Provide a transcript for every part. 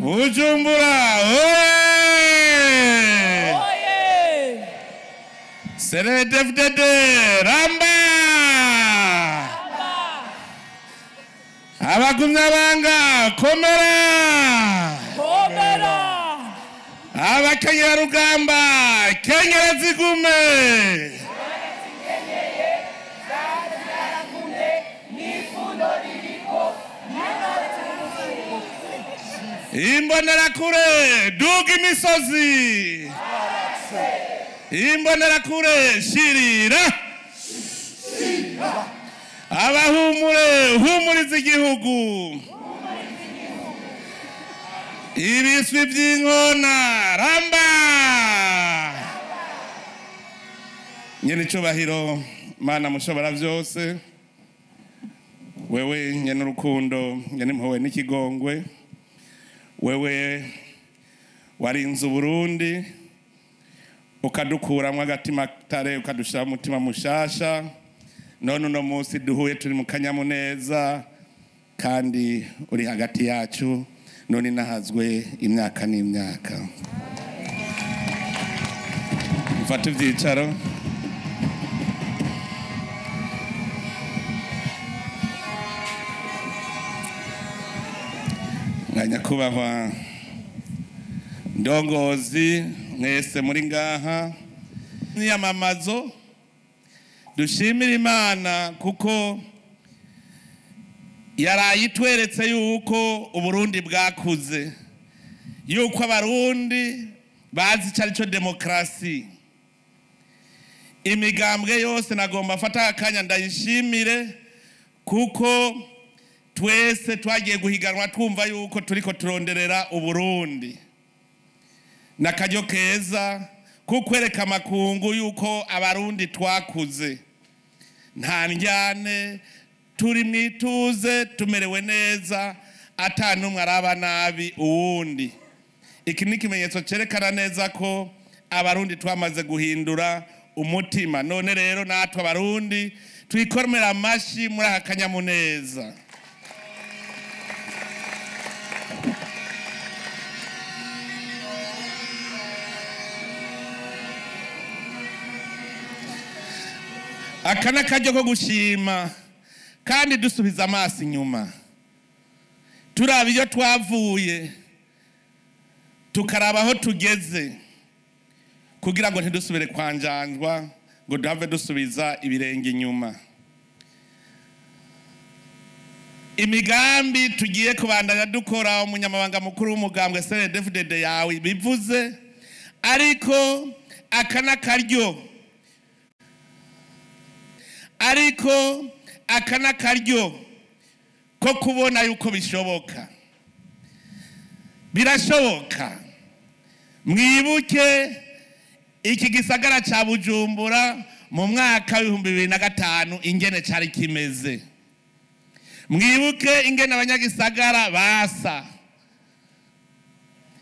Bujumbura oye! Oye! CNDD-FDD ramba! Abagumyabanga komera! Komera! Abakenyerarugamba kenyera zigume! Imbonerakure duga imisozi! Imbonerakure shirira! Abahumure humuriza igihugu! Ibiswi by'inkona ramba! Nyene icubahiro Mana mushobora byose, wewe nyene urukundo, nyene impuhwe n'ikigongwe, wewe warinze Uburundi ukadukuramwo agatima tare ukadushira umutima mushasha, none uno munsi duhuye turi mu kanyamuneza kandi uri hagati yacu, none nahazwe imyaka n'imyaka. Mfate ivyicaro. Nyakubahwa ndongozi mwese muri ngaha n'iyamamazo, dushimira Imana kuko yarayitweretse yuko Uburundi bwakuze, yuko Abarundi bazi ico arico demokrasi. Imigambwe yose nagomba afata akanya ndayishimire, kuko twese twagiye guhiganwa twumva yuko turiko turonderera Uburundi. Nakaryo keza kukwereka amakungu yuko Abarundi twakuze, nta ndyane, turi mwituze, tumerewe neza, ata numwe araba nabi uwundi. Iki ni ikimenyetso cerekana neza ko Abarundi twamaze guhindura umutima. None rero natwe Abarundi twikoromera amashi muri aka kanyamuneza. Aka ni akaryo ko gushima kandi dusubiza amaso inyuma, turaba iyo twavuye tukaraba aho tugeze, kugira ngo ntidusubire kwanjanjwa ngo duhave dusubiza ibirenge inyuma. Imigambi tugiye kubandanya dukora, umunyamabanga mukuru w'umugambwe CNDD-FDD yawe bivuze, ariko aka ni akaryo, ariko aka ni akaryo ko kubona yuko bishoboka. Birashoboka. Mwibuke iki gisagara ca Bujumbura mu mwaka w'ibihumbi bibiri na gatanu ingene cari kimeze. Mwibuke ingene abanyagisagara basa.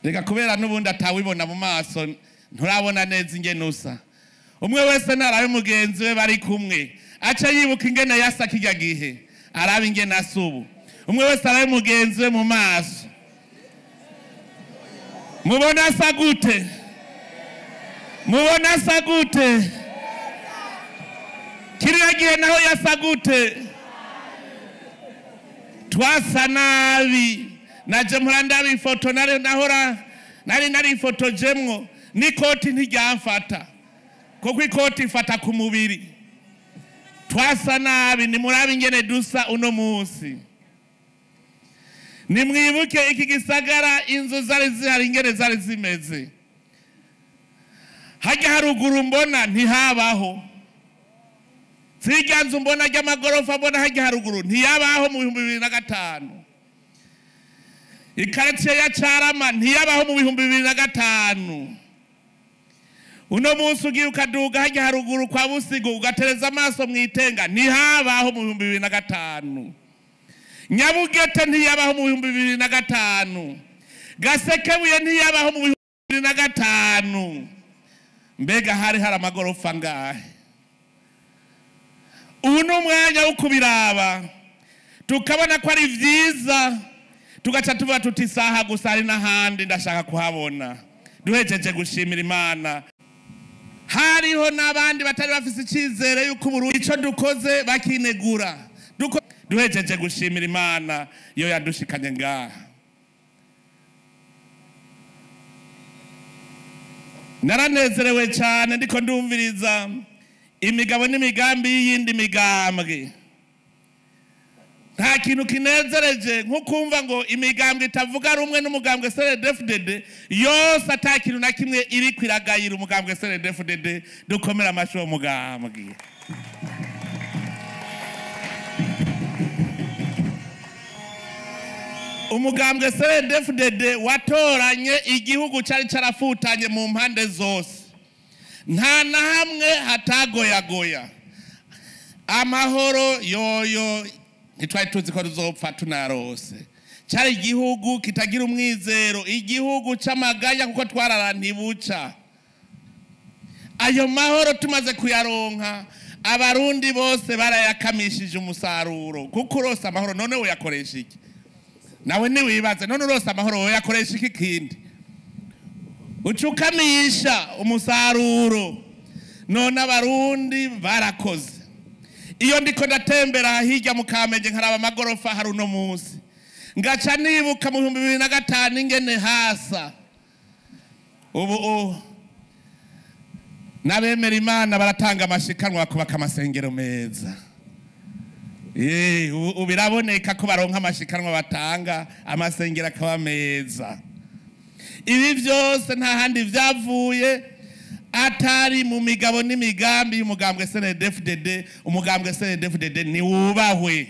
Reka kubera n'ubundi atawibona mu maso, nturabona neza ingene usa. Umwe wese narabe mugenzi we bari kumwe, aca yibuka ingene yasa kirya gihe, arabe ingene asa ubu. Umwe wese arabe mugenzi we mu maso, mubona asa gute? Mubona asa gute? Kiriya gihe naho yasa gute? Twasa nabi. Naje mpora ndaba ifoto, nari nahora nari narifotojemwo n'ikoti ntiryamfata, kuko ikoti ifata ku mubiri. Twasa nabi. Nimurabe ingene dusa uno munsi. Nimwibuke iki gisagara inzu zari zihari ingene zari zimeze. Hajya haruguru mbona ntihabaho. Zirya nzu mbona ry'amagorofa mbona hajya haruguru ntiyabaho mu bihumbi bibiri na gatanu. Ikaritiye ya Carama ntiyabaho mu bihumbi bibiri na gatanu. Uno munsi ugiye ukaduga hajya haruguru kwa Busigo ugatereza amaso mwitenga ntihabaho mu bihumbi bibiri na gatanu. Nyabugete ntiyabaho mu bihumbi bibiri na gatanu. Gasekebuye ntiyabaho mu bihumbi bibiri na gatanu. Mbega hari hari amagorofa angahe? Ubu ni umwanya wo kubiraba tukabona ko ari vyiza, Tugaca tuvuga tuti isaha gusa hari n'ahandi ndashaka kuhabona. Duhejeje gushimira Imana. Hariho n'abandi batari bafise icizere yuko Uburundi ico dukoze bakinegura. Duhejeje gushimira Imana yo yadushikanye ngaha. Naranezerewe cyane ndiko ndumviriza imigabo n'imigambi y'iyindi migambwe. Nta kintu kinezereje nko kumva ngo imigambwe itavuga rumwe n'umugambwe CNDD-FDD yose ata kintu na kimwe iri kwiragayira umugambwe CNDD-FDD. Dukomera amashi uwo mugambwe. Umugambwe CNDD-FDD watoranye igihugu cari carafutanye mu mpande zose, nta na hamwe hatagoyagoya. Amahoro yoyo ntitwari tuzi ko tuzopfa tunarose. Cari igihugu kitagira umwizero, igihugu c'amaganya kuko twarara ntibuca. Ayo mahoro tumaze kuyaronka, abarundi bose barayakamishije umusaruro. Kuko urose amahoro none uyakoresha iki? Nawe niwibaze, none urose amahoro uyakoresha iki kindi? Ucukamisha umusaruro. None abarundi barakoze. Iyo ndiko ndatembera hirya mu Kamenge nkaraba amagorofa hari uno munsi, ngaca nibuka mu 2005 ingene hasa. Ubu n'abemera Imana baratanga amashikanwa bakubaka amasengero meza. Ubu biraboneka ko baronka amashikanwa batanga, amasengero akaba meza. Ibi byose nta handi vyavuye atari mu migabo n'imigambi y'umugambwe CNDD-FDD. Umugambwe CNDD-FDD ni wubahwe.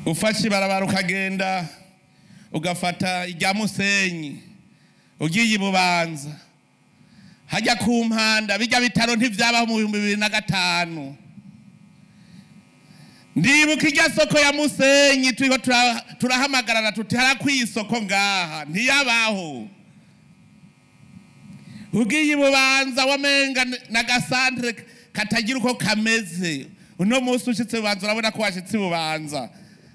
Ufashe ibarabara ukagenda ugafata irya Musenyi ugiye Ibubanza, hajya ku Mpanda, bijya bitaro ntivyabaho mu 2005. Ndibuka irya soko ya Musenyi turiko turahamagarana tuti harakwiye isoko ngaha, ntiyabaho. Ugiye Ibubanza wamenga na gasantre katagira uko kameze. Uno munsi ushitse Bubanza urabona ko washitse Ibubanza,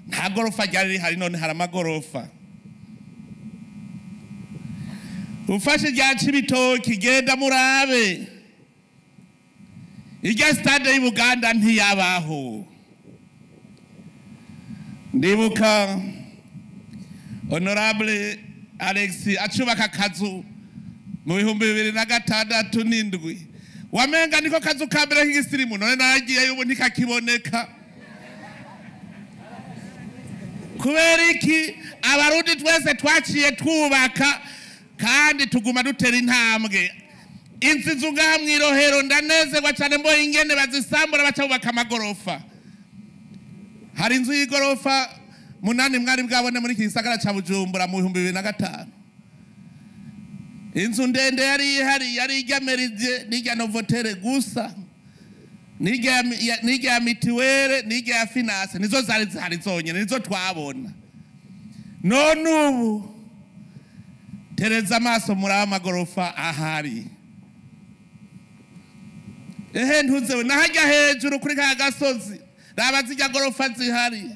nta gorofa ryari rihari, none hari amagorofa. Ufashe irya Cibitoki genda murabe, irya stade y'Ubuganda ntiyabaho. Ndibuka Honorable Alex acubaka akazu mu 2067, wamenga niko kazu ka mbere k'igisirimu, none naragiyeyo ubu ntikakiboneka. Kubera iki? Abarundi twese twaciye twubaka kandi tuguma dutera intambwe. Inzu ngaha mw'irohero ndanezerwa cyane mbonye ingene bazisambura baca bubaka amagorofa. Hari inzu y'igorofa 8 mwari bwabone muri iki gisagara ca Bujumbura mu 2005. Inzu ndende yari ihari yari irya Meridie n'irya Novotel gusa, n'irya Mitiwere n'irya Finance, nizo zari zihari zonyene, nizo twabona. None ubu tereza amaso muri amagorofa ahari. Ehe ntuzewe nahajya hejuru kuri ka gasozi, raba zijya gorofa zihari.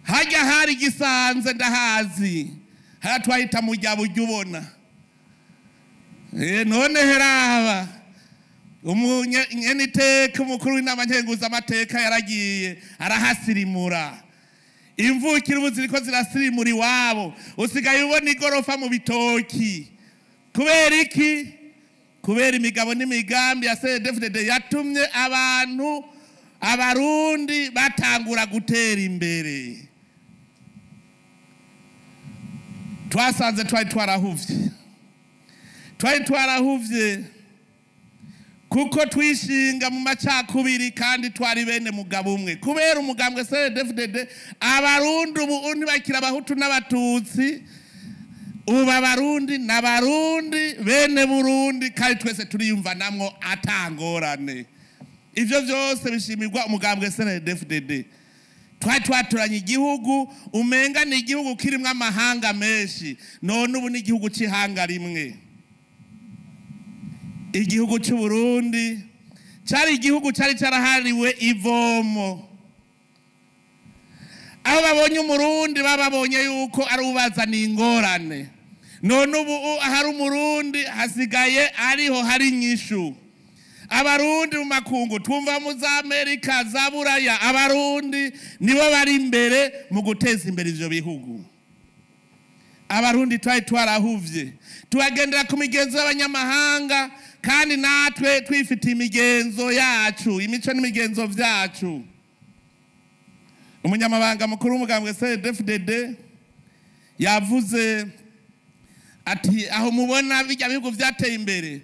Hajya hari gisanze ndahazi, haratwahita mujya buryo ubona. None heraba umunyeniteka umukuru w'inama nkenguza amateka yaragiye arahasirimura. Imvukira ubu ziriko zirasirimura iwabo, usigaye ubona igorofa mu bitoki. Kubera iki? Kubera imigabo n'imigambi ya CNDD-FDD yatumye abantu abarundi batangura gutera imbere. Twasanze twari twarahuvye, twari twarahuvye kuko twishinga mu macakubiri kandi twari bene mugabo umwe. Kubera umugambwe CNDD-FDD abarundi ubu ntibakira abahutu n'abatutsi, ubu abarundi n'abarundi bene Burundi, kandi twese turiyumva namwo atangorane. Ivyo vyose bishimirwa umugambwe CNDD-FDD. Twari twaturanye igihugu umenga ni igihugu kirimwo amahanga menshi, none ubu ni igihugu c'ihanga rimwe. Igihugu cy'u Burundi cyari igihugu cyari cyarahariwe ivomo. Aho babonye umurundi bababonye yuko ari ubazaniye ingorane. None ubu ahari umurundi hasigaye ariho hari inyishu. Abarundi mu makungu twumva mu za Amerika za Buraya, abarundi nibo bari imbere mu guteza imbere ivyo bihugu. Abarundi twari twarahuvye, tubagendera ku migenzo y'abanyamahanga, kandi natwe twifitiye imigenzo yacu, imico n'imigenzo vyacu. Umunyamabanga mukuru w'umugambwe CNDD-FDD yavuze ati aho mubona bijya bihugu vyateye imbere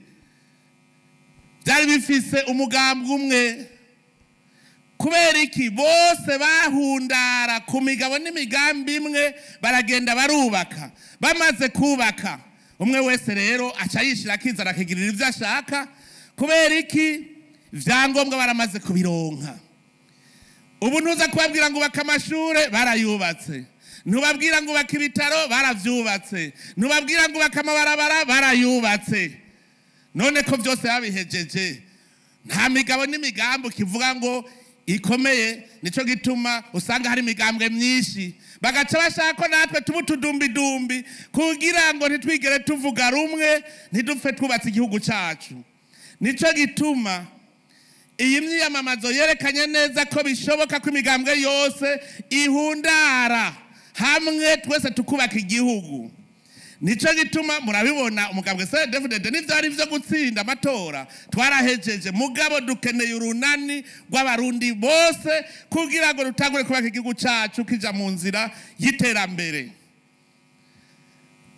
byari bifise umugambwe umwe. Kubera iki? Bose bahundara ku migabo n'imigambi imwe, baragenda barubaka. Bamaze kubaka, umwe wese rero aca yishira akizana akigirira ivyo ashaka. Kubera iki? Ivyangombwa baramaze kubironka. Ubu ntuza kubabwira ngo ubake amashure, barayubatse. Ntubabwira ngo ubake ibitaro, baravyubatse. Ntubabwira ngo ubake amabarabara, barayubatse. None ko vyose babihejeje, nta migabo n'imigambi kivuga ngo ikomeye. Nico gituma usanga hari imigambwe myinshi, bagaca bashaka ko natwe tuba utudumbidumbi kugira ngo ntitwigere tuvuga rumwe, ntidupfe twubatse igihugu cacu. Nico gituma iyi myiyamamazo yerekanye neza ko bishoboka ko imigambwe yose ihundara hamwe, twese tukubaka igihugu. Nico gituma murabibona umugambwe CNDD-FDD n'ivyo ari vyo gutsinda amatora twarahejeje, mugabo dukeneye urunani rw'abarundi bose kugira ngo dutangure kubaka igihugu cacu kija mu nzira y'iterambere.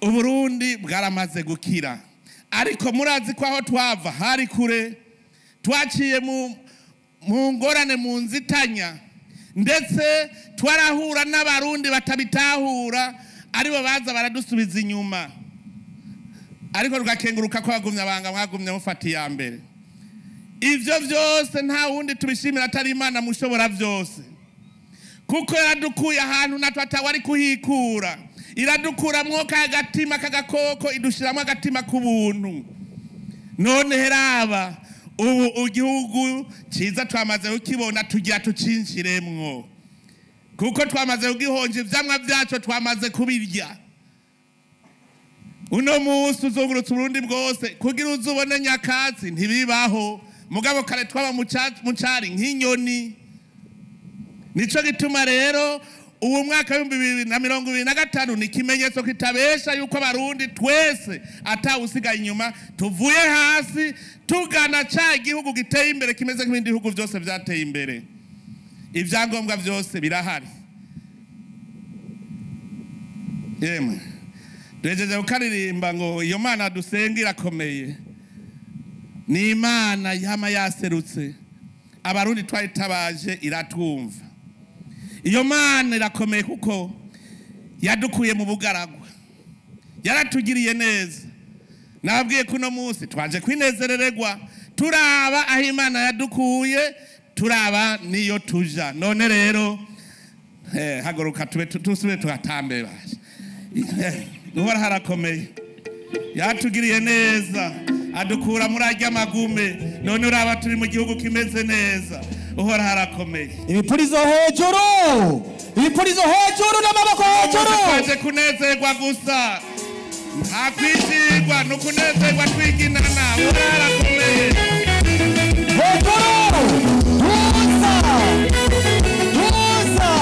Uburundi bwaramaze gukira, ariko murazi ko aho twava hari kure, twaciye mu ngorane, mu nzitanya, ndetse twarahura n'abarundi batabitahura, aribo baza baradusubiza inyuma. Ariko rugakenguruka ko bagumye abanga, mwagumye mufata iya mbere. Ivyo vyose nta wundi tubishimira atari Imana mushobora vyose, kuko yaradukuye ahantu natwe atawari kuhikura. Iradukuramwo ka gatima k'agakoko, idushiramwo agatima k'ubuntu. None heraba ubu igihugu ciza twamaze kukibona, tugira tucinjiremwo, kuko twamaze kugihonja, ivyamwa vyaco twamaze kubirya. Uno munsi uzungurutse Uburundi bwose kugira uzubone nyakatsi ntibibaho, mugabo kare twaba mu cari nk'inyoni. Nico gituma rero uwo mwaka w'ibihumbi bibiri na mirongo ibiri na gatanu ni ikimenyetso kitabesha yuko abarundi twese atawusigaye inyuma, tuvuye hasi tugana ca gihugu giteye imbere kimeze nk'ibindi bihugu vyose vyateye imbere. Ivyangombwa vyose birahari. Yemwe duhejeje kukaririmba ngo iyo Mana dusenga irakomeye, ni Imana yama yaserutse, abarundi twayitabaje iratwumva. Iyo Mana irakomeye kuko yadukuye mu bugaragwa, yaratugiriye neza. Nababwiye ko uno munsi twaje kwinezerererwa, turaba aho Imana yadukuye, turaba niyo tuja. None rero haguruka tube tusubire tuhatambe baje. Uhora harakomeye, yatugiriye neza, adukura muri arya magume. None uraba turi mu gihugu kimeze neza. Uhora harakomeye. Ibipurizo hejuru, ibipurizo hejuru n'amaboko hejuru. Twaje kunezerwa gusa, nta kwishirwa, ni ukunezerwa twiginana. Uhora harakomeye. Hejuru, tuza, tuza.